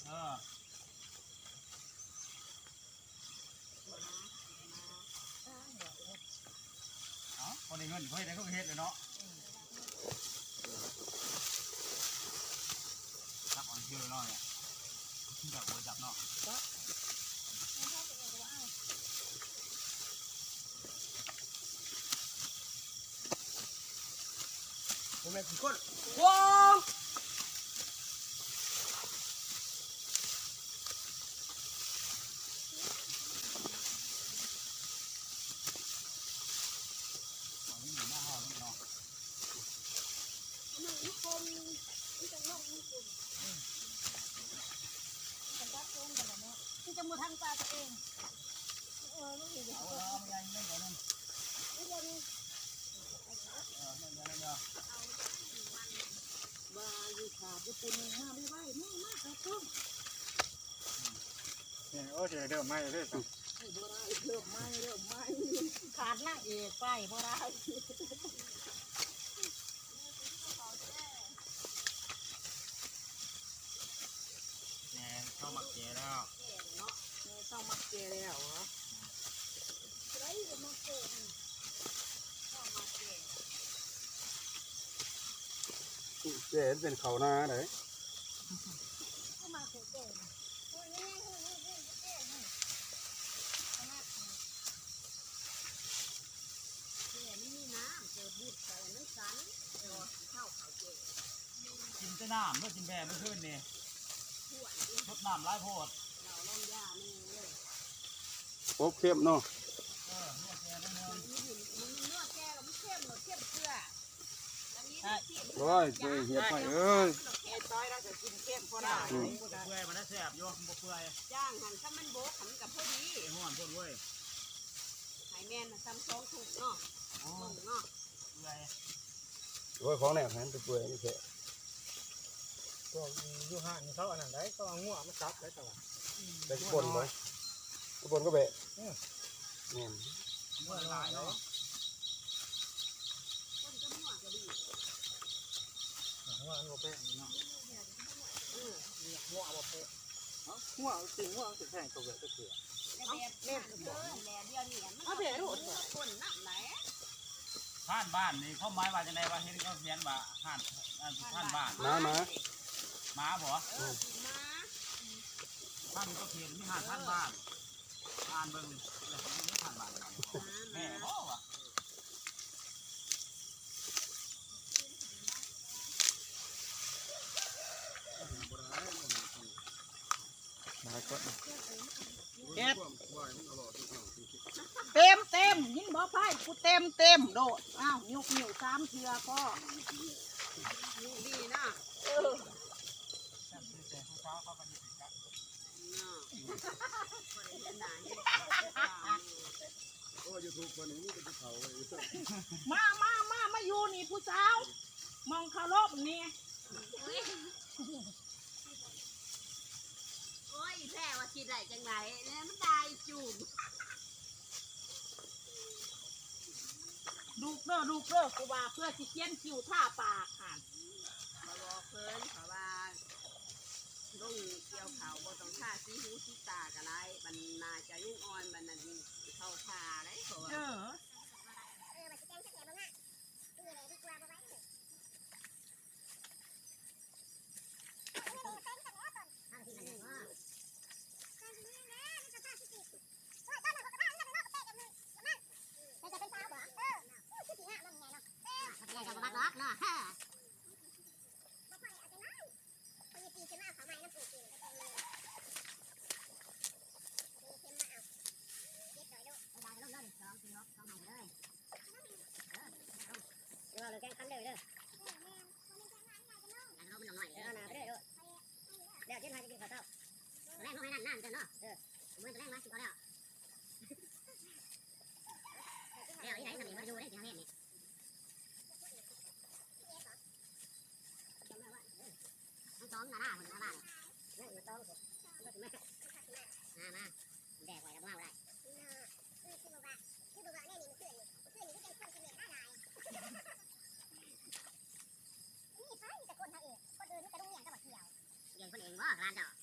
ເອີ ເອົ້າ ພໍໄດ້ເງິນ ພໍໄດ້ເຂົາເຮັດແລ້ວເນາະ. ຈັບເອົາເທື່ອເນາະ ຈັບບໍ່ຈັບເນາະ. ບໍ່ແມ່ນຂີ້ຄົນ ວ້າວ. ມັນອີ່ຄົນ ມັນຈະລົງ ມັນຈະລົງກັນແລ້ວເນາະ ມັນຈະບໍ່ທັນປາຕົວເອງ. ເອີ ມັນເຫັນເຂົາ ເອົາມາໃຫຍ່ໜຶ່ງ ເອົາໜຶ່ງ ເອີ ໜຶ່ງ ໜຶ່ງ ໜຶ່ງ ວ່າຢູ່ຂາດຢູ່ ປູໜຶ່ງ ມາໄວໆ ມາ ມາ ເອົາເອົາ. ນີ້ ໂອ້ ຊິໄດ້ເລີ່ມໃໝ່ເດ້ ບໍ່ໄດ້ ເລີ່ມໃໝ່ ເລີ່ມໃໝ່ ຂາດນາງເອກໄປບໍ່ໄດ້. ແມ່ເຊົາມັກແກ່ແລ້ວ ແມ່ເຊົາມັກແກ່ແລ້ວ ແກ່ມັນເປັນເຂົ້ານາໃດ. ກິນແຕ່ນ້ຳເດີ ກິນແບມື້ຄືນນີ້ ຊົດນ້ຳຫຼາຍໂພດ. ໂອ້ ເຄັມເນາະ. ເອີ ນົວແກ່ ນົວແກ່ ມັນເຄັມ ເຄັມເກືອ. ໂອ້ຍ ເຮັດໄປເອີຍ ເຮັດໄປແລ້ວກໍກິນເຄັມພໍໄດ້. ອືມ ເປື່ອຍມັນແຊບຢູ່ ບໍ່ເປື່ອຍ ຍ່າງຫັ້ນ ຄັນມັນບົກ ມັນກໍພໍດີ. ຮ້ອນໂພດເວີຍ ໃຫ້ແມ່ນສ່ຳສອງທຸກເນາະ. ໂອ້ ເບິ່ງເນາະ ເປື່ອຍ. ໂອ້ຍ ຂອງແນວນັ້ນເປື່ອຍນີ້ແທ້. ພວກຢູ່ຮ້ານເຂົາອັນນັ້ນໃດ ເຂົາເອົາງົວມາສັບໄດ້ຕະຫຼອດ. ແຕ່ຊິປົ່ນບໍ່ ຊິປົ່ນກໍແບະ. ອືມ ແມ່ນ ງົວຫຼາຍເນາະ ປົ່ນກັບງົວກໍດີ. ງົວມັນບໍ່ແພງເນາະ. ເອີ ງົວບໍ່ແພງ ເອົ້າ ງົວ ຊິງົວມັນຊິແພງກວ່າແບະຈັກເທື່ອ. ແບບ ແບບ ເອີ ແບບດຽວນີ້ມັນ ເອົາແບະໂລດ ຄົນນຳໄດ. ທ່ານບ້ານນີ້ ຄວາມໝາຍວ່າຈັ່ງໃດວະ? ເຫັນເຂົາຂຽນວ່າ ທ່ານ ທ່ານບ້ານ ໝາ ໝາ ໝາບໍ? ເອີ ກິນໝາ. ທ່ານກໍຂຽນມີ ທ່ານ ທ່ານບ້ານ ອ່ານເບິ່ງ ແລ້ວເຫັນທ່ານບ້ານ ໝາ ແມ່ນບໍ່ວະ? ເຮັດ ເຕັມເຕັມ ຍິນບໍ່ໄພ ກູເຕັມເຕັມໂລດ. ອ້າວ ຍົກນິ້ວສາມເທື່ອພໍ ນີ້ນະ. ເອີ ໂອ້ຍ ຢູທູບ ບາດນີ້ມີແຕ່ຜູ້ເຖົ້າເວີຍ. ມາ ມາ ມາ ມາຢູ່ນີ້ຜູ້ສາວ ມອງເຄົາລົບນີ້. ໂອ້ຍ ແພ້ວ່າຊິໄດ້ຈັ່ງໃດແລ້ວ ມັນໄດ້ຈູ້ມ. ດຸກເດີ ດຸກເດີ ກູວ່າເພື່ອຊິຂຽນຄິ້ວທາປາກຫັ້ນ. ຂ້ອຍບອກເພິ່ນ ເພາະວ່າລົງກ່ຽວເຂົ້າບໍ່ຕ້ອງທາສີຫູສີຕາກໍໄດ້ ບັດໜ້າຈະຍັງອ່ອນ ບັດນັ້ນເຂົາທາໄດ໋ ເພາະວ່າ ເອີ. ແລ້ວກິນໃຫ້ກິນເຂົ້າເຊົ້າ ແລງລົງໃຫ້ນັ້ນນ້ຳເຈົ້າເນາະ. ເອີ ມື້ແລງມາກິນເຂົ້າແລ້ວ ແລ້ວອີ່ໃດສຳນີ້ບໍ່ຢູ່ເດ້ ກິນເຂົ້າແລງນີ້ ທັງສອງໜ້າໜ້າພຸ້ນ ໜ້າບ້ານນີ້ ມາ ມາ ແດກໄວ້ແລ້ວບໍ່ເອົາໄດ້. ຄືບໍ່ວ່າ ຄືບໍ່ວ່າແນວນີ້ມື້ຄືນນີ້ ມື້ຄືນນີ້ຄືຈັງຄົນຄອມເມັນຫຼາຍໆ ມີໃຜ ມີແຕ່ຄົນເຮົາເອງ ຄົນອື່ນມີແຕ່ໂຮງຮຽນ. ເອງບໍ່ ຫຼານເຈົ້າ?